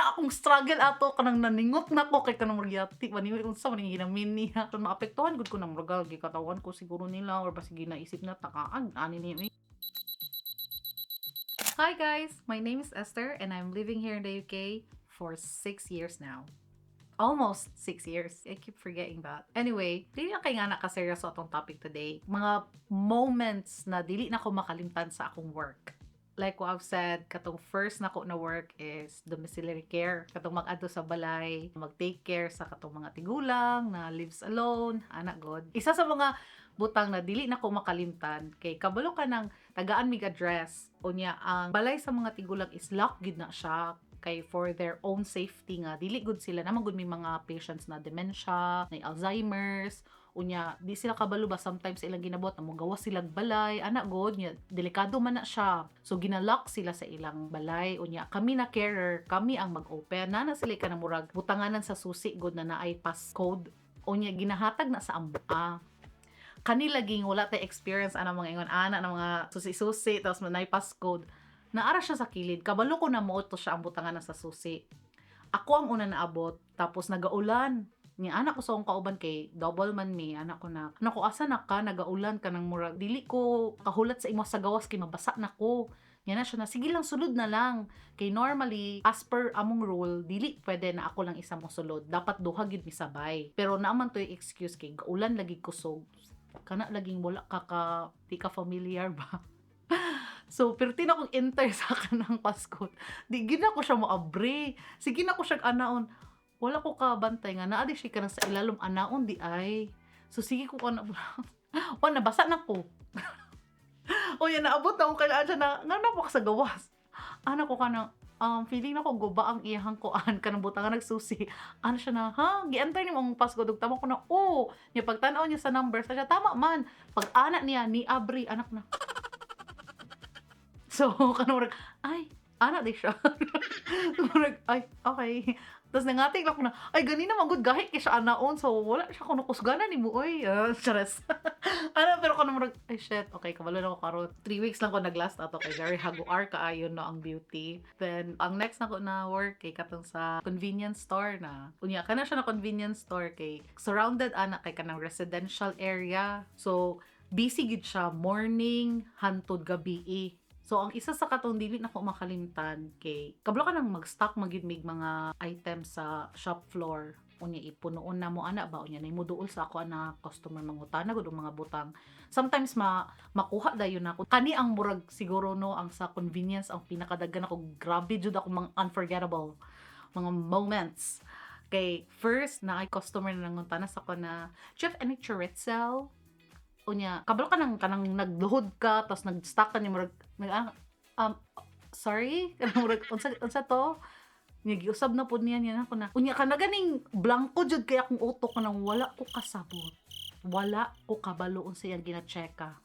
na akong struggle ato, kanang naningot na ko kay kanang murag yati man unsa man ginamin niya. So, maapektuhan gud ko na murag gikatawan ko siguro nila or basig ginaisip na takaan ani niya. Hi guys, my name is Esther and I'm living here in the UK for 6 years now. Almost 6 years. I keep forgetting that. Anyway, dili na kay nga nakaseryoso atong topic today. Mga moments na dili na ko makalimtan sa akong work. Like what I've said, katong first nako na work is domiciliary care. Katong mag-adto sa balay, mag-take care sa katong mga tigulang na lives alone, ana gud. Isa sa mga butang na dili na ko makalimtan kay kabalo ka ng tagaan mig address, unya ang balay sa mga tigulang is lock gid na siya kay for their own safety nga dili gud sila, naman gud may mga patients na dementia, na Alzheimer's, unya di sila kabalo ba sometimes ilang ginabuhat na mogawas silang balay ana gud, nya delikado man na siya. So ginalock sila sa ilang balay, unya kami na carer, kami ang mag-open na na sila kanang murag butanganan sa susi gud na naay passcode, unya ginahatag na sa amoa. Kani laging wala tay experience ana, mga ingon ana ng mga susi-susi, tapos naay passcode. Naara siya sa kilid, kabalo ko na mo to siya ang butangan na sa susi. Ako ang una naabot, tapos nagaulan. Ni anak ko sa akong kauban kay double man mi, anak ko na, "Nako, asa na ka? Nagaulan ka ng murag dili ko kahulat sa imo sa gawas kay mabasa na ko." Nya na siya na, "Sige lang, sulod na lang." Kay normally, as per among rule, dili pwede na ako lang isa mo sulod, dapat duha gid mi sabay. Pero naaman to yung excuse kay gaulan lagi, kusog kana laging wala ka ka di ka familiar ba. So, pero tina kong enter sa kanang passcode. Di gid na ko siya moabre. Sige na ko siya anaon. Wala ko kabantay nga naa di siya kanang sa ilalom anaon di ay. So sige ko kana. Wa nabasa na ko. O yan, naabot na ako kailangan siya na nga na po sa gawas. Ana ko kanang feeling na ko guba ang iyahang kuan kanang butangan nagsusi. Ano siya na, "Ha, gi-enter nimo ang passcode?" Ug tama ko na, "Oh." Nya pagtan-aw niya sa number, sa siya tama man. Pag ana niya ni abri anak na. So, kanang murag, ay, ana di siya. Murag, "Ay, okay." Tapos nangating lang ko na, "Ay, ganina man gud gahi kay siya anaon. So, wala siya kuno kusgana ni mo, oy." Charas. Ano, pero kanang murag, "Ay, shit, okay, kabalo na ko karon." 3 weeks lang ko naglast ato kay very haguar kaayo no ang beauty. Then, ang next na ko na work kay katong sa convenience store na. Unya, kana siya na convenience store kay surrounded ana kay kanang residential area. So, busy gid siya morning hantod gabi eh. So, ang isa sa katong dili na ko makalimtan kay kabalo ka nang mag-stock magid mig mga items sa shop floor. Unya ipunoon na mo ana ba, unya nay moduol sa ako na customer, mangutana gud og mga butang. Sometimes ma makuha dayon nako. Kani ang murag siguro no ang sa convenience ang pinakadagan ako, grabe jud ako mga unforgettable mga moments. Kay first na ay customer na nangutana sa ako na, "Do you have any chorizo?" Unya, kabalo ka nang kanang nagluhod ka, tapos nag-stock ka ni murag, nag, "Sorry?" Kanang murag, "Unsa to?" Nya giusab na pod niya niya ako na. Unya kana ganing blanko jud kay akong utok kanang wala ko kasabot. Wala ko kabalo unsa iyang gina-checka.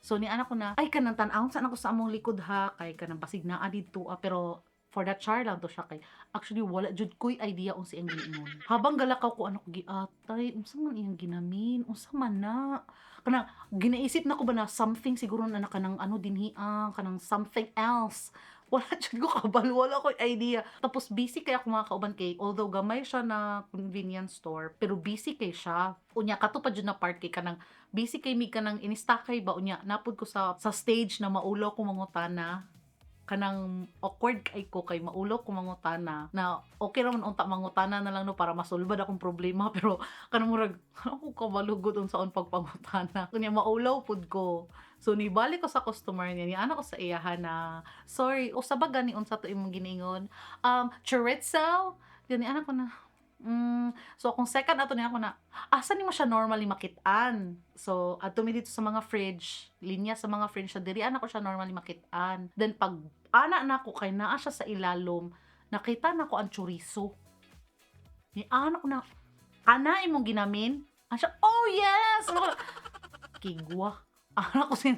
So ni anak ko na, "Ay, kanang tan-awon sa ko sa among likod ha, kay kanang basig naa didto ah," pero for that char lang to siya kay actually wala jud ko'y idea unsa iyang giingon. Habang galakaw ko, ano ko giatay, unsa man iyang ginamin, unsa man na? Kanang ginaisip na ko ba na something siguro na na kanang ano dinhi ah, kanang something else. Wala jud ko kabalo, wala ko'y idea. Tapos busy kay ako mga kauban kay although gamay siya na convenience store, pero busy kay siya. Unya kato pa jud na part kay kanang busy kay mig kanang inistakay ba, unya napud ko sa stage na maulaw ko mangutana, kanang awkward kay ko kay maulaw ko mangutana na okay ra man unta mangutana na lang no para masulbad akong problema, pero kanang murag ako kabalo gud unsaon pagpangutana, kunya maulaw pud ko. So nibalik ko sa customer niya, ni ana ko sa iyaha na, "Sorry, usa ba gani, unsa to imong giningon? Chorizo?" Gani ana ko na. So akong second ato niya ako na, "Asa nimo siya normally makit-an?" So adto mi dito sa mga fridge, linya sa mga fridge sa diri ana ko siya normally makit-an. Then pag ana nako kay naa siya sa ilalom, nakita nako ang chorizo. Ni ana ko na, "Kana imong ginamin?" Ana siya, "Oh yes." Ano ko, kigwa. Ana ko sin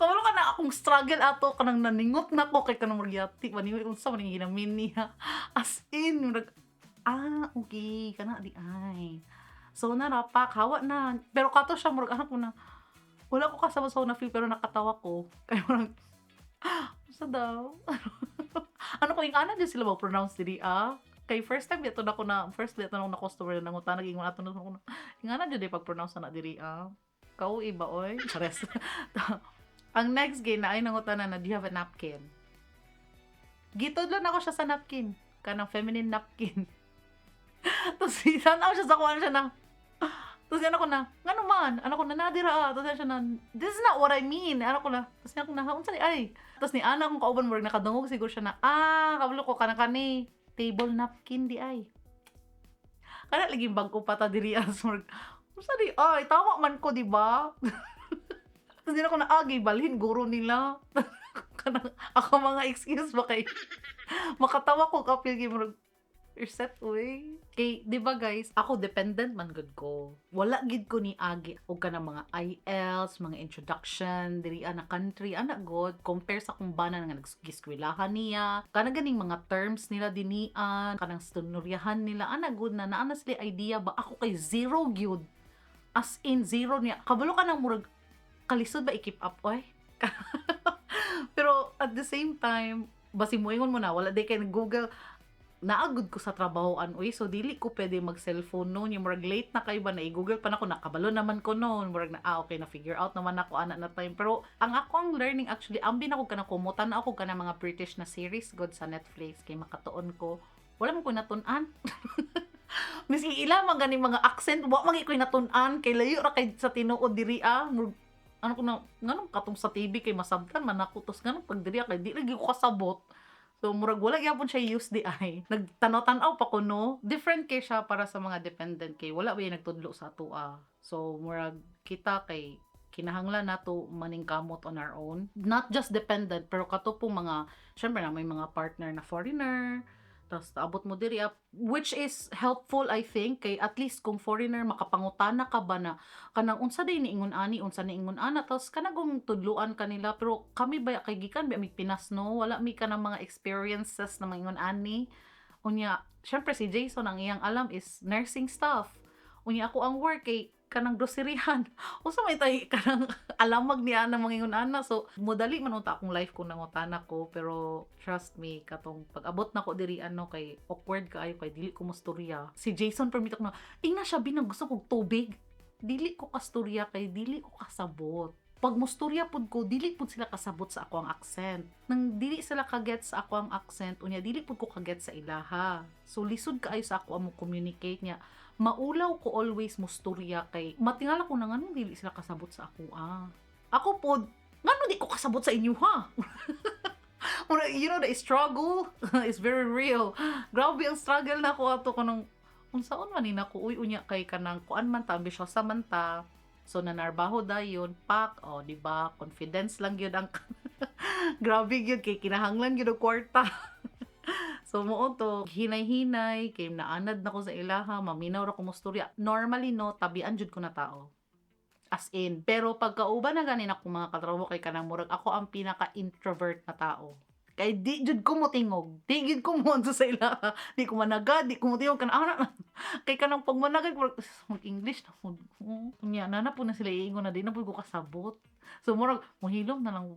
kabalo ka na akong struggle ato kanang naningot na ko kay kanang murag yati man unsa man yung ginamin niya. As in murag, "Ah, okay, kana di ay." So narapak hawa na, pero kato siya murag anak ko na wala ko kasabot sa na feel, pero nakatawa ko kay murag, "Unsa daw?" Ano Ano ko yung ana jud sila mag-pronounce diri ah. Kay first time dito na ako na first dito na ako na customer na nangutana, ingon ato na ko na. Ingana jud pag-pronounce na diri ah. Kau iba oy. Chares. Ang next game na ay nangutana na, "Do you have a napkin?" Gitudlo na ako siya sa napkin. Kanang feminine napkin. Tapos tanaw siya sa kuan siya na. Tapos yan ako na, "Ngano man?" Ano ko na, "Nadira ah." Tapos yan siya na, "This is not what I mean." Ano ko na, tapos yan ako na, "Unsa ni ay?" Tapos ni ana akong kauban, murag nakadungog siguro siya na, "Ah, kabalo ko kanang kani. Table napkin di ay." Kana lagi bag-o pa ta diri as murag, "Unsa di ay, tama man ko, di ba?" Tapos din ako na, "Ah, balhin guro nila." Kanang ako mga excuse ba kay makatawa ko kapil kay murag you're set uy. Kay, di ba guys, ako dependent man gud ko. Wala gid ko ni agi og kanang mga IELTS, mga introduction, diri na country, ana god, compare sa akong bana nga nagiskwelahan niya. Kana ganing mga terms nila dinian, kanang stunuryahan nila, ana god na naa na sila idea ba, ako kay zero gyud. As in zero niya. Kabalo ka nang murag kalisod ba i-keep up oy. Pero at the same time, basi moingon mo na wala di kay Google, naagod ko sa trabahoan uy, so dili ko pwede mag cellphone noon, yung murag late na kay ba na i-Google pa nako, nakabalo naman ko noon, murag na, "Ah, okay, na figure out naman ako ana na time." Pero ang ako ang learning actually, ambi na ko kanang kumutan na ako kanang mga British na series god sa Netflix kay makatuon ko. Wala man ko natun-an, miski ila man ganing mga accent, wa man ko natun-an kay layo ra kay sa tinuod diri ah. Murag, ano ko na, nganong katong sa TV kay masabtan man ako, tos nganong pag diri kay di lagi ko kasabot? So, murag wala gyapon siya use di ay. Nagtanaw-tanaw pa ko, no. Different kay siya para sa mga dependent kay wala ba yung nagtudlo sa atoa. So, murag kita kay kinahanglan nato maningkamot on our own. Not just dependent, pero kato pong mga, syempre na may mga partner na foreigner, tapos abot mo diri up, which is helpful I think, kay at least kung foreigner makapangutana ka ba na kanang unsa day niingon ani, unsa niingon ana, tapos kanagong tudluan kanila. Pero kami ba kay gikan ba mi Pinas, no, wala mi kanang mga experiences na maingon ani. Unya syempre si Jason, ang iyang alam is nursing stuff, unya ako ang work kay kanang groceryhan, unsa may tay kanang alamag niya na mga ingon ana. So modali man unta akong life kung nangutana ko. Pero trust me, katong pag-abot na ko diri ano kay awkward kaayo kay dili ko mostorya. Si Jason permit ako na ingna siya binang gusto kog tubig, dili ko kastorya kay dili ko kasabot. Pag mostorya pud ko, dili pud sila kasabot sa ako ang accent. Nang dili sila kaget sa ako ang accent, unya dili pud ko kaget sa ilaha, so lisod kaayo sa ako ang mo communicate niya. Maulaw ko always mustorya kay matingala ko na nganong dili sila kasabot sa ako ah. Ako pod, ngano di ko kasabot sa inyo ha? Mura, the struggle is very real. Grabe ang struggle na ako ato kanang unsaon man ni nako uy. Unya kay kanang kuan man ta, ambisyosa man ta. So nanarbaho dayon pak, oh, di ba? Confidence lang gyud ang grabe gyud kay kinahanglan gyud og kwarta. So mo to hinay-hinay kay naanad na ko sa ilaha, maminaw ra ko mostorya. Normally no, tabian jud ko na tao. As in. Pero pagkauban na ganin ako mga katrabaho kay kanang murag ako ang pinaka-introvert na tao. Kay di jud ko motingog. Di jud ko mo sa ilaha. Di ko managa, di ko motingog kanang ana. Kay kanang pag managad murag mag-English na mo. Unya na na po na sila iingon na di na po ko kasabot. So murag mohilom na lang.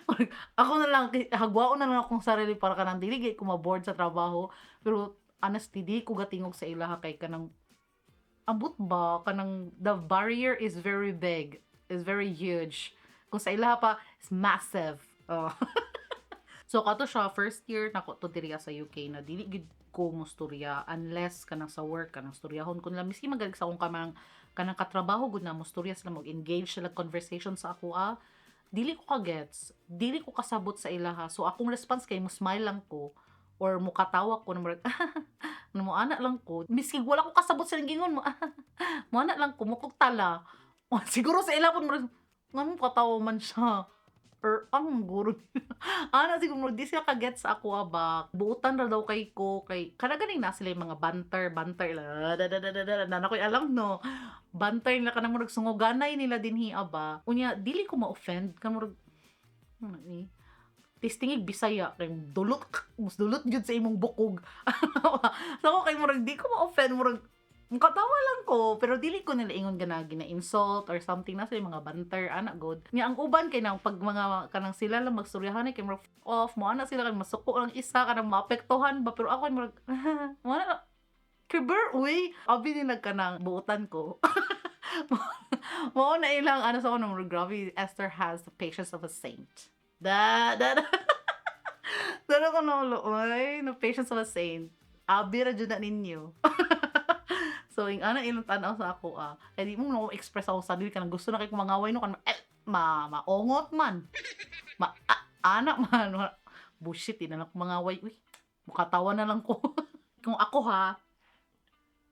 Murag, ako na lang hagwaon na lang akong sarili para kanang dili gay ko ma-bored sa trabaho. Pero honestly di ko gatingog sa ilaha kay kanang ambot ba kanang the barrier is very big, is very huge. Kung sa ilaha pa, it's massive. Oh. So kato siya first year nako to diri sa UK na dili gid ko mostorya unless kanang sa work, kanang storyahon ko nila, miski magaling sa akong kamang kanang katrabaho gud na mostorya sila, mag-engage sila conversation sa ako ah, dili ko ka-gets, dili ko kasabot sa ilaha. So akong response kay mo smile lang ko or mukatawa ko na murag mo ana lang ko, miski wala ko kasabot sa gingon mo, mo ana lang ko mukog tala. Siguro sa ila pud murag nganong katawa man siya or ang guro ana, siguro di sila ka-get sa ako ba, buutan ra daw kay ko kay kada ganing na sila yung mga banter banter la da da da da da na nakoy alam no, banter nila kanang murag sunguganay nila dinhi ba. Unya dili ko ma-offend kan murag ano ni tistingig Bisaya kay dulot, mas dulot gyud sa imong bukog. So ako kay murag di ko ma-offend, murag Katawa lang ko, pero dili ko nila ingon gana gina-insult or something na sa mga banter ana god. Nya ang uban kay nang pag mga kanang sila lang magstoryahan kay murag off mo ana sila, kay masuko lang isa kanang maapektuhan ba, pero ako ay murag mo ana kiber uy, abi ni nagkanang buutan ko. Mao na ilang ano sa ako, murag grabe, Esther has the patience of a saint. Da da da. Dara ko na oy, no, patience of a saint. Abi ra jud na ninyo. So, ing ana ilang tan-aw sa ako ah. Kaya di mo no express ako sa dili kanang gusto na kay kung mangaway no kan eh, ma maongot man. Ma ah, ana man. Bullshit, di na lang ko mangaway. Uy, mukatawa na lang ko. Kung ako ha,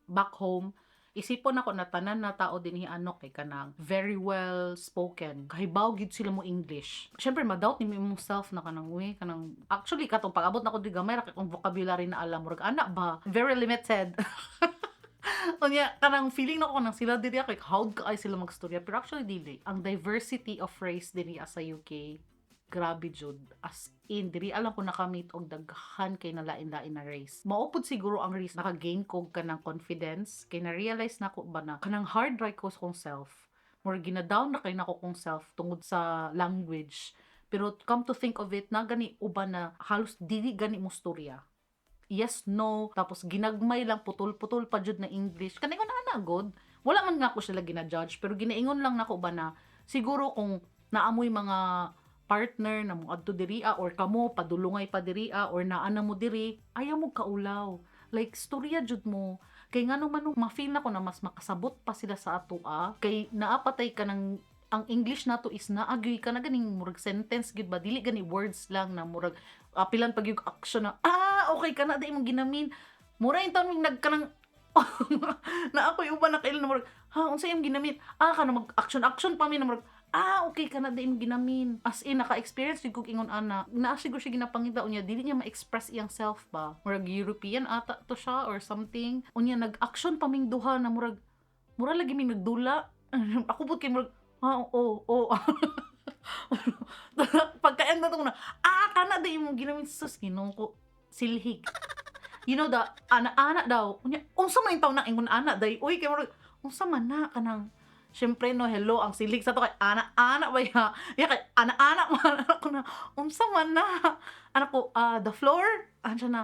back home, isipon ako na tanan na tao dinhi ano kay kanang very well spoken. Kahibaw gid sila mo English. Syempre ma-doubt ni imong self na kanang uy kanang actually katong pag-abot nako diri, gamay ra kay kong vocabulary na alam, murag ana ba, very limited. Unya kanang feeling nako kanang sila diri kay how ka ay sila magstorya, pero actually dili. Ang diversity of race dinhi sa UK, grabe jud. As in, diri alam ko nakamit og daghan kay na lain-lain na race. Mao pud siguro ang reason naka-gain ko kanang confidence kay na-realize nako ba na kanang hard right ko sa kong self. Murag gina-down na kay nako kong self tungod sa language. Pero come to think of it, na gani uban na halos dili gani mo storya. Yes, no, tapos ginagmay lang, putol-putol pa jud na English. Kanang na ana god. Wala man nga ako sila gina-judge, pero ginaingon lang nako ba na siguro kung naamoy mga partner na mo adto diri or kamo padulungay pa diri or naa na mo diri, ayaw mo kaulaw, like storya jud mo, kay ngano man ma-feel nako na mas makasabot pa sila sa atoa kay naapatay ka ng ang English nato is naagyoy ka na ganing murag sentence gid ba, dili gani words lang na murag apilan pag yung action na ah okay ka na di imong ginamin. Mura yung taon nagkanang na ako yung uban na kailan na murag ha, unsa imong ginamin, ah, kana mag action action pa mi na murag ah okay ka na di imong ginamin. As in, naka-experience jud kog ingon ana naa siguro siya ginapangita, unya dili niya ma-express iyang self ba, murag European ata to siya or something. Unya nag-action pa ming duha na murag mura lagi mi nagdula. Ako pud kay murag ah oo oh. Pagka-end na to na ah kana di imong ginamin. Sus, Ginoo ko, silhig, you know, the ana-ana daw. Unya unsa man yung taon na ingon ana day uy, kay murag unsa man na kanang. Siyempre no, hello, ang silig sa to kay ana-ana ba ya? Ya kay ana-ana man ako na, unsa man na? Anak ko, ah, the floor? Ano siya na?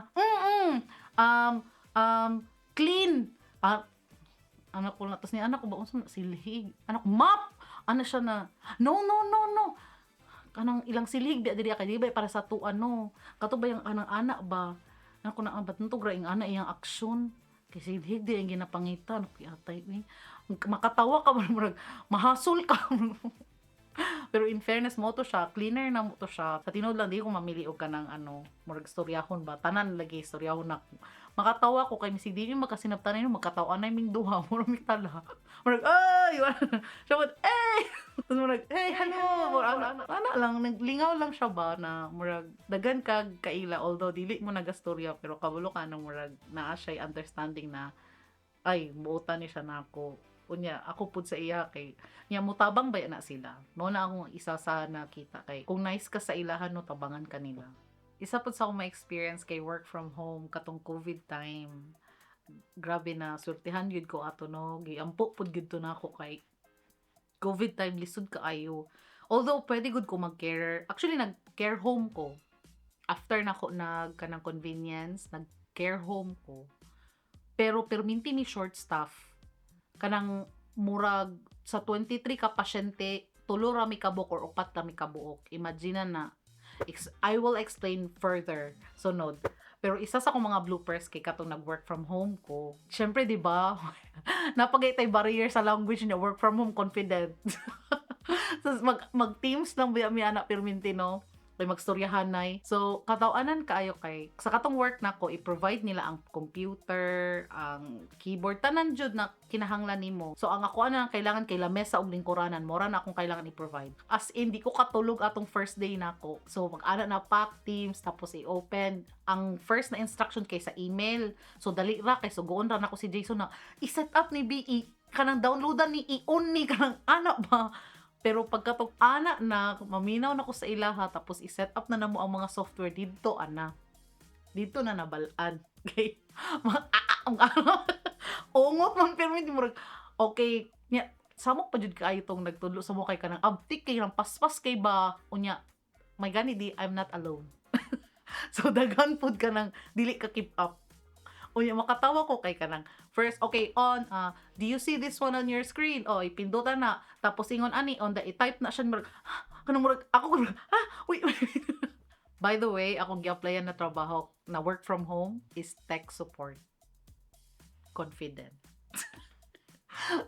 Clean. Ah, anak ko na, tapos ni anak ko ba, unsa man, silhig? Anak ko, map! Ano siya na, no, no, no, no. Kanang ilang silhig, di diri kay di ba para sa to ano. Kato ba yung anang anak ba? Anak ko na, ah, ba't nito gra yung ana iyang aksyon? Kay silhig di ang ginapangita. Ano atay, eh. Makatawa ka, murag, mahasol ka. Pero in fairness mo to siya, cleaner na mo to siya. Sa tinuod lang, di ko mamili og kanang ano, murag istoryahon ba. Tanan lagi istoryahon na. Makatawa ko kay misig di mi makasinabtan no, magkatawa na ming duha, murag mi tala. Murag ay, siya mo eh. Tapos murag hey, hello, murag ana, ana lang naglingaw lang siya ba na murag dagan kag kaila, although dili mo nagastorya, pero kabalo ka na murag naa siya understanding na ay buotan ni siya nako. Unya ako pud sa iya kay nya mutabang ba na sila. Mao na akong isa sa nakita kay kung nice ka sa ilahan no, tabangan kanila. Isa pud sa akong ma-experience kay work from home katong COVID time. Grabe na surtihan gyud ko ato no, giampo pud gyud to nako kay COVID time lisod kaayo. Although pwede gud ko mag-care. Actually, nag-care home ko. After nako nag kanang convenience, nag-care home ko. Pero perminti mi short staff. Kanang murag sa 23 ka pasyente, tulo ra mi kabuok or upat ra mi kabuok. Imagine na. I will explain further sunod. Pero isa sa akong mga bloopers kay katong nag-work from home ko. Syempre, di ba? Napagay tay barrier sa language niya, work from home confident. So, mag Teams lang biya mi ana pirminti no. Kay magstoryahanay. So, katawanan kaayo kay sa katong work nako, i-provide nila ang computer, ang keyboard, tanan jud na kinahanglan nimo. So, ang ako na kailangan kay lamesa og lingkuranan, mora na akong kailangan i-provide. As in, di ko katulog atong first day nako. So, mag-ana na pack Teams, tapos i-open. Ang first na instruction kay sa email. So, dali ra kay sugoon ra nako si Jason na i-set up ni BE kanang downloadan ni i-on ni kanang ana ba. Pero pagkatong ana na, maminaw na ko sa ilaha, tapos i-set up na namo ang mga software didto ana. Didto na nabalaan. Okay? Mga ah, ah, ang ano. Ungot man pero hindi, murag okay nya, samok pa jud kaayo tong nagtudlo sa mo kay kanang abtik kay nang paspas kay ba. Unya may gani di I'm not alone, so daghan pud ka nang dili ka keep up. Unya makatawa ko kay kanang first, okay, on do you see this one on your screen? Oh, ipindutan na, tapos ingon ani on the i-type na siya, murag kanang murag ako, ah, wait, wait. By the way, akong gi-applyan na trabaho na work from home is tech support. Confident.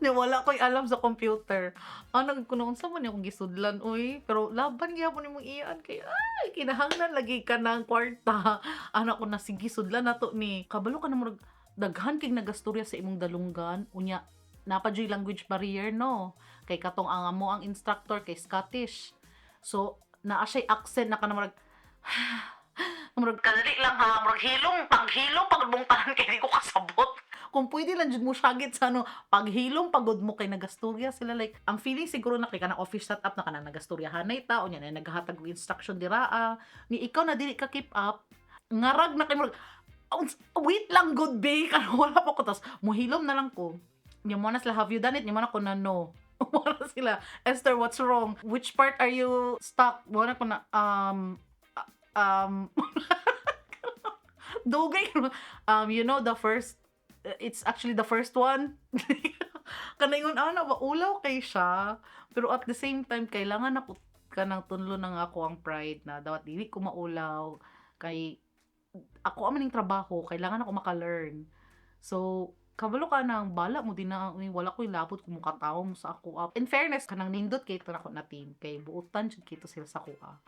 Ni wala ko'y alam sa computer. Ano ko noon sa man akong gisudlan oy, pero laban gyapon nimong iyan kay ay kinahanglan lagi ka ng kwarta. Ano ko na, sige, sudlan nato ni. Kabalo ka na murag daghan kay nagastorya sa imong dalunggan, unya napa juy language barrier, no, kay katong ang amo ang instructor kay Scottish. So naa siya'y accent na kanang murag murag kadali lang ha, murag hilom, paghilom pagod mong tanan kay di ko kasabot. Kung pwede lang jud mo syagit sa ano, paghilom pagod mo kay nagastorya sila, like ang feeling siguro na kay kanang office setup na kanang nagastoryahanay ta, unya na naghahatag og instruction diraa ni ikaw na dili ka keep up, ngarag na kay murag, wait lang good bay, kanang wala pa ko, tas muhilom na lang ko. Nya mo na sila, "Have you done it?" Nya mo na ko na, "No." Mo na sila, "Esther, what's wrong? Which part are you stuck?" Mo na ko na, dugay, you know the first, it's actually the first one. Kanayon ana ba, ulaw kay siya, pero at the same time kailangan ako kanang tunlo ng ako ang pride na dapat dili ko maulaw kay ako ang maning trabaho, kailangan ako maka-learn. So kabalo ka nang bala mo din na uy, wala ko'y labot kung mukatawa mo sa ako. In fairness, kanang nindot kay ito nako na team kay buotan jud kito sila sa kuha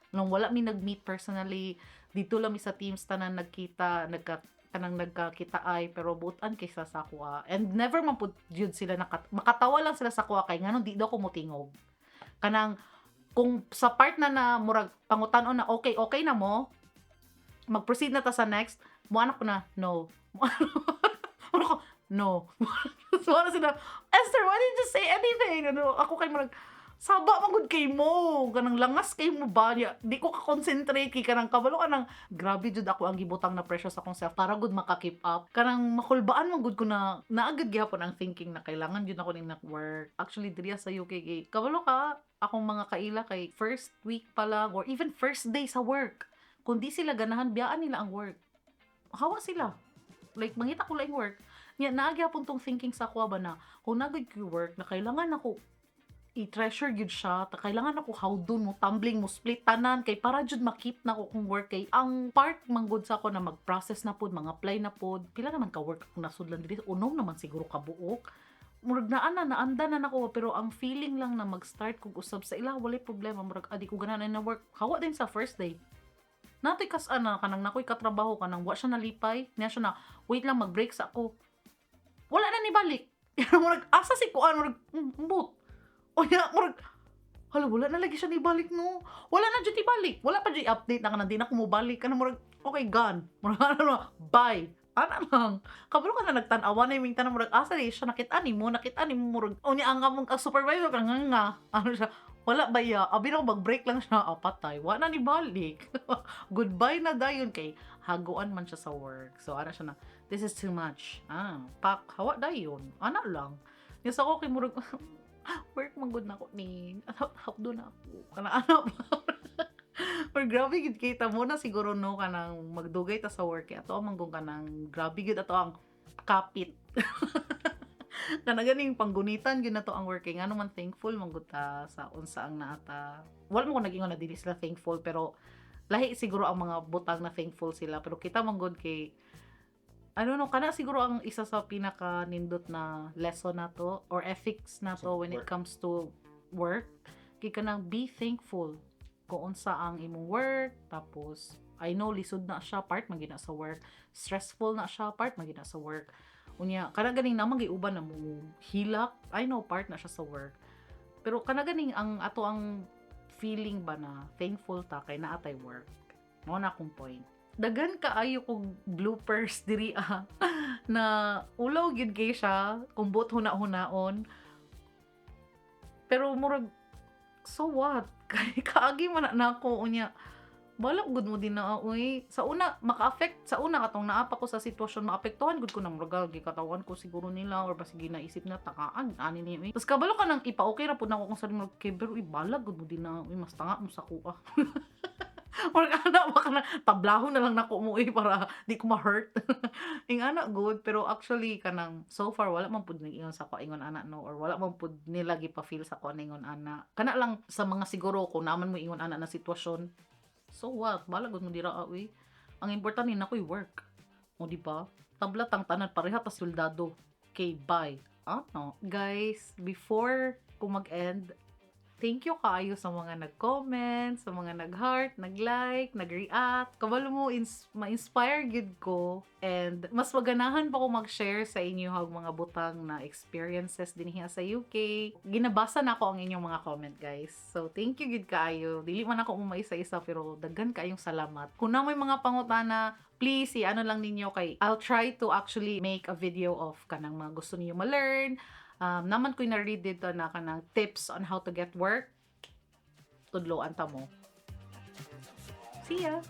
nung wala mi nag-meet personally. Dito lang mi sa Teams tanan nagkita, nagka kanang nagkakita ay, pero buotan kaysa sa kuha and never man pud jud sila makatawa lang sila sa kuha kay nganong di daw ko motingog kanang kung sa part na na murag pangutan-on na, okay, okay na mo, mag-proceed na ta sa next. Mo anak ko na, "No." Ano ko, "No." So ano sila, "Esther, why didn't you say anything?" Ano ako kay murag saba man gud kay mo, kanang langas kay mo ba niya, di ko ka-concentrate kay kanang kabalo ka nang grabe jud ako ang gibutang na pressure sa akong self para gud maka-keep up. Kanang makulbaan man gud ko na naagad gihapon ang thinking na kailangan jud ako ning work. Actually, diri sa UK kay kabalo ka akong mga kaila kay first week pa lang or even first day sa work, kung di sila ganahan, biyaan nila ang work, hawa sila, like mangita ko lang work. Nya naa gyapon tong thinking sa ako ba na kung nagod ko work na kailangan ako i-treasure gyud siya ta, kailangan ako hawdon mo tumbling mo split tanan kay para jud ma-keep na ko kung work, kay ang part manggod sa ako na mag-process na pod, mga apply na pod. Pila naman ka work akong nasudlan diri? Unom naman siguro ka buok. Murag naa na, naanda na nako, pero ang feeling lang na mag-start kog usab sa ila, walay problema, murag adi ko ganahan na work, hawa din sa first day. Natoy kas ana kanang nakoy katrabaho, kanang wa siya nalipay niya siya na, "Wait lang, mag-break sa ako." Wala na ni balik. Murag asa si kuan, murag ambot. Unya murag hala, wala na lagi siya ni balik, no. Wala na jud ibalik. Wala pa jud update na kanang di na ko mobalik, kanang murag okay, gone. Murag ano, bye. Ana lang. Kabalo ka na nagtan-awa na yung tanan, murag asa di siya, nakita nimo, nakita nimo, murag unya ang among ang supervisor ka nga nga. Ano siya, wala ba ya? Abi na mag-break lang siya, ah, patay. Wa na ni balik. Goodbye na dayon kay haguan man siya sa work. So ana siya na, "This is too much." Ah, pak, hawa dayon. Ana lang. Yung sa ako kay murag work man gud na ako ni. Hapdo na ako. Kana ana ba? Or grabe gid kita mo na siguro, no, kanang magdugay ta sa work kay ato man kung kanang grabe gid ato ang kapit. Kana ganing panggunitan gyud nato ang work kay ngano man thankful man gud ta sa unsa ang naata. Wala mo ko nag-ingon na dili sila thankful, pero lahi siguro ang mga butang na thankful sila, pero kita man gud kay I don't know, kana siguro ang isa sa pinaka nindot na lesson nato or ethics nato Sa when it work. Comes to work. Kay kanang be thankful kung unsa ang imong work. Tapos I know lisod na siya, part man gyud na sa work. Stressful na siya, part man gyud na sa work. Unya kana ganing naman uban na mo hilak, I know part na siya sa work. Pero kana ganing ang ato ang feeling ba na thankful ta kay naa tay work. Mao na akong point. Daghan kaayo kog bloopers diri ah, na ulaw gyud kay siya kung buot huna-hunaon. Pero murag so what? Kay kaagi man na nako, unya Bahala gud mo din na, uy. Sa una, maka-affect, sa una, katong naa pa ko sa sitwasyon, maapektuhan gud ko ng murag gikatawan ko siguro nila or basig naisip na takaan, ani niya, uy. Tapos kabalo ka nang ipa-okay ra pud nako kung sa murag kay, pero uy, bahala gud mo din na, uy, mas tanga mo sa kuha. Murag ana ba ka na, tablahon na lang nako mo, uy, para di ko ma-hurt. Ing ana gud, pero actually kanang so far wala man pud nag-ingon sa ako ingon ana, no, or wala man pud nila gipa-feel sa ako ingon ana. Kana lang sa mga siguro kung naman mo ingon ana na sitwasyon, so what? Bahala gud mo dira, ah, uy. Ang importante na ako'y work. O di ba? Tabla tang tanan, pareha ta soldado. Okay, bye. Ano? Guys, before ko mag-end, thank you kaayo sa mga nag-comment, sa mga nag-heart, nag-like, nag-react. Kabalo mo, ma-inspire gyud ko. And mas maganahan pa ko mag-share sa inyo hag mga butang na experiences dinhi sa UK. Ginabasa na ako ang inyong mga comment, guys. So, thank you gyud kaayo. Dili man ako umaisa-isa pero daghan kaayong salamat. Kung naa may mga pangutana, please i-ano lang ninyo kay I'll try to actually make a video of kanang mga gusto niyo ma-learn. Naman ko'y na-read dito na kanang tips on how to get work. Tudloan ta mo. See ya!